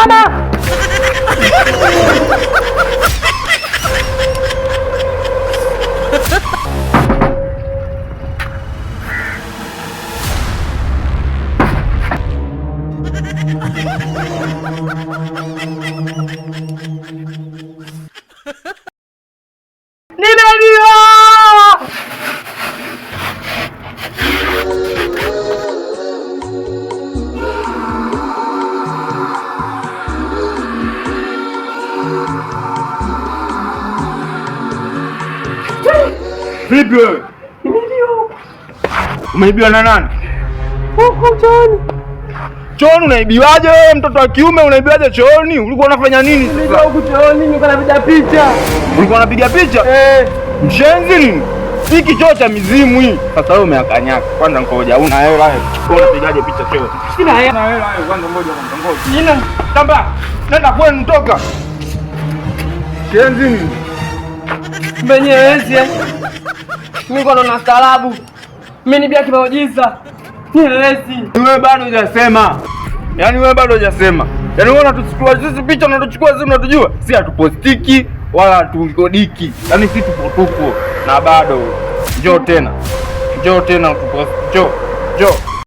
Mama! Nimeibiwa! Vipi wewe? Nimeibiwa. Umeibiwa na nani? Huko chooni. Chooni unaibiwaje wewe mtoto wa kiume unaibiwaje chooni? Ulikuwa unafanya nini? Nimeibiwa huko chooni, nilikuwa napiga picha. Ulikuwa unapiga picha? Eh. Mshenzi nini? Hiki choo cha mizimu hii. Sasa wewe umeakanyaka. Kwanza ngoja, una hela wewe. Wewe unapigaje picha choo? Sina hela. Una hela wewe, kwanza ngoja kwanza ngoja. Sina. Tamba. Nenda kwenu toka. Shenzi nini? Mbenyewezi eh. Mimi kwa naona staarabu. Mimi ni bia kimeujiza. Niwezi. Wewe bado hujasema. Yaani wewe bado hujasema. Yaani wewe unatuchukua sisi picha unatuchukua sisi unatujua. Si hatupostiki wala hatukodiki. Yaani si tupo tupo na bado. Njoo tena. Njoo tena utupost. Njoo. Njoo.